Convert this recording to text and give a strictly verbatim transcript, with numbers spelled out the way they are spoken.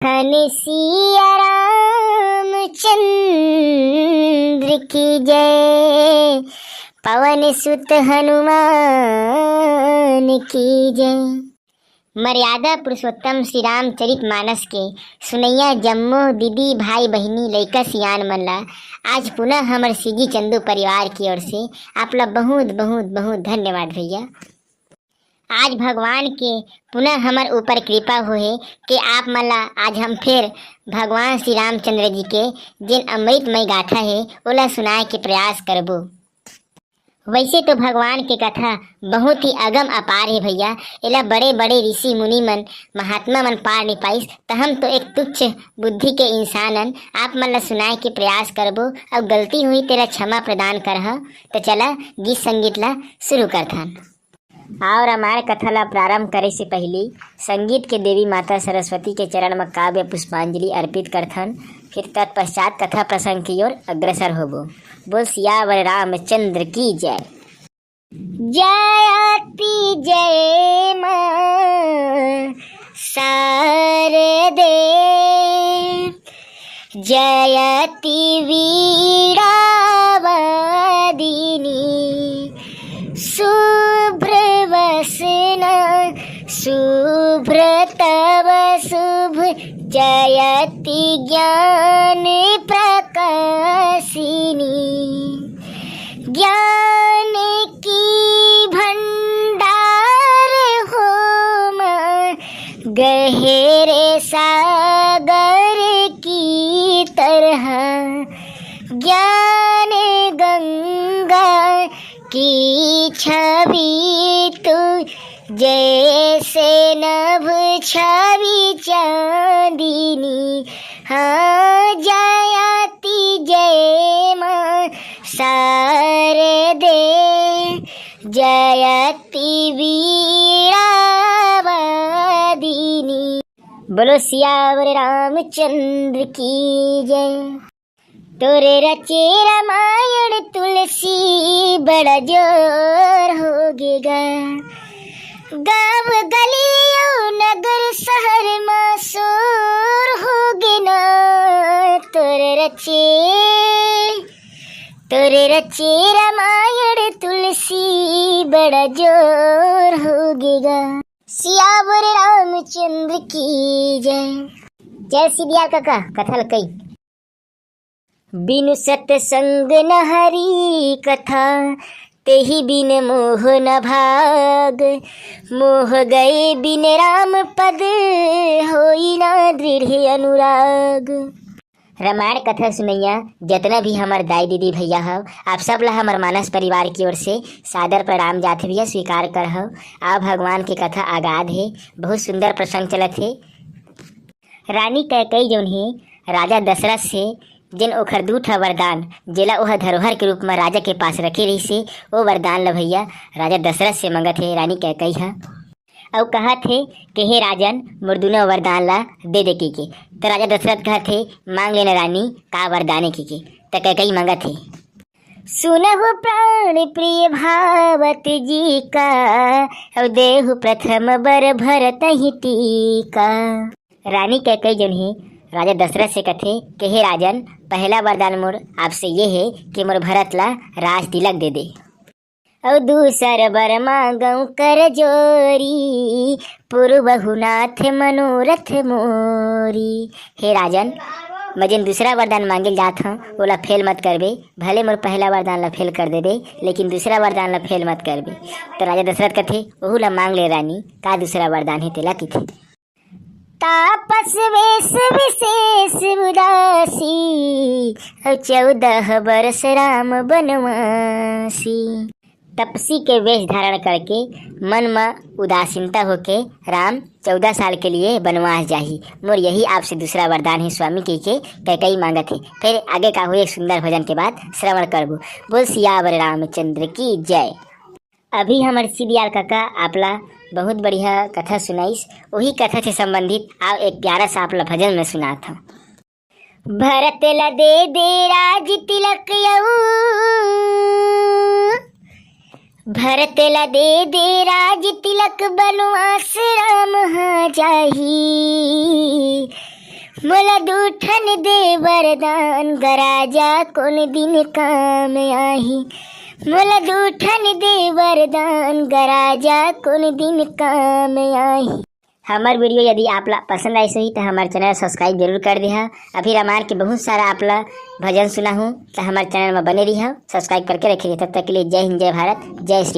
धन सिया रामचंद्र की जय, पवन सुत हनुमान की जय। मर्यादा पुरुषोत्तम श्री रामचरित मानस के सुनैया जम्मो दीदी, भाई, बहिनी, लइका, सियान मन ला आज पुनः हमर सीजी चंदू परिवार की ओर से आप ला बहुत, बहुत, बहुत धन्यवाद भैया। आज भगवान के पुनः हमर ऊपर कृपा होहे कि आप मन ला आज हम फिर भगवान श्री रामचंद्र जी के जेन अमृतमय गाथा हे, ओला सुनाए के प्रयास करबो। वैसे तो भगवान के कथा बहुत ही अगम अपार हे भैया, एला बड़े बड़े ऋषि मुनि मन, महात्मा मन पार नहीं पाइस, त हम तो एक तुच्छ बुद्धि के इंसान हन, आप मन ला सुनाए के प्रयास करबो, अउ गलती होही तेला क्षमा प्रदान करह। त चला गीत संगीत ला शुरू करथन। और हमार कथा ला प्रारंभ करे से पहली संगीत के देवी माता सरस्वती के चरण में काव्य पुष्पांजलि अर्पित करथन, फिर तत्पश्चात कथा प्रसंग की ओर अग्रसर होबो। बोल सियावर रामचंद्र की जय। जयति जय माँ शारदे, जयति वीणावादिनी, शुभ्र वसना शुभ्र तव शुभ, जयति ज्ञान प्रकाशिनी। ज्ञान की भंडार हो माँ, गहरे सागर की तरह। ज्ञान गंगा की छवि तू, जैसे नभ छवि चांदिनी। हाँ, जयति जय माँ शारदे, जयति वीणावादिनी। बोलो सियावर रामचंद्र की जय। तोरे रचे रामायण तुलसी बड़ा जोर हो गेगा। गाँव गली अउ नगर शहर मा शोर हो गे ना। तोरे रचे, तोरे रचे रामायण तुलसी बड़ा जोर हो गेगा। सियावर रामचंद्र की जय। जय सियावर काका, कथा ल कई। बिनु सत्संग न हरि कथा, तेहि बिन मोह न भाग। मोह गए बिन राम पद, होई ना दृढ़ अनुराग। रामायण कथा सुनैया जतना भी हमर दाई दीदी भैया हव, आप सब ला हमर मानस परिवार की ओर से सादर प्रणाम जाथे भैया, स्वीकार करहव। आ भगवान के कथा आगाद हे, बहुत सुंदर प्रसंग चलत हे। रानी कैकई जौन हे, राजा दशरथ से जेन ओखर दू ठा वरदान, जेला ओह धरोहर के रूप म राजा के पास रखे रहिस हे, ओ वरदान ल भैया राजा दशरथ से मंगत हे रानी कैकई ह। अउ कहत हे कि हे राजन, मोर दूनों वरदान ला दे दे कहिके। त राजा दशरथ कहत हे, मांग लेना रानी, का वरदान हे कहिके। त कैकई मांगत हे, सुनहु प्राण प्रिय भावत जी का, अउ देहु प्रथम बर भरत ही टीका। रानी कैकई जौन हे, राजा दशरथ से कथे कि हे राजन, पहला वरदान मोर आपसे ये हे कि मोर भरत ला राज तिलक दे दे। अउ दूसर बर मांगऊ कर जोरी, पुरबहु नाथ मनोरथ मोरी। हे राजन, मैं जेन दूसरा वरदान मांगे ल जात हूँ, ओला फेल मत करबे। भले मोर पहला वरदान ला फेल कर देबे, लेकिन दूसरा वरदान ला फेल मत करबे। तो राजा दशरथ कथे, ओहू ला मांग ले रानी, का दूसरा वरदान हे तेला कथे। तापस वेश विशेष उदासी, अउ चौदह बरस राम बनवासी। तपसी के वेश धारण करके मन म उदासीनता होके राम चौदह साल के लिए बनवास जाही। मोर यही आपसे दूसरा वरदान हे स्वामी, कहिके कैकई मांगत हे। फिर आगे का होही एक सुंदर भजन के बाद श्रवण करबो। बोल सियावर रामचंद्र की जय। अभी हमर सीबीआर काका आपला बहुत बढ़िया कथा सुनाइस, वही कथा से संबंधित आओ एक प्यारा सा आपला भजन में सुनात हूँ। भरत ला दे दे राज तिलक यऊ, भरत ला दे दे राज तिलक, बनवास राम हा जाही। मोला दू ठन दे वरदान, गा राजा कोन दिन काम आही। मोला दू ठन दे वरदान, गा राजा कोन दिन काम आही। हमर वीडियो यदि आप ला पसंद आइस होही, त हमर चैनल सब्सक्राइब जरूर कर देहा। अभी रामायण के बहुत सारा आप ला भजन सुनाहूँ, त हमर चैनल में बने रहिहा, सब्सक्राइब करके रखे रहिहा। तब तक के लिए जय हिंद, जय भारत, जय श्री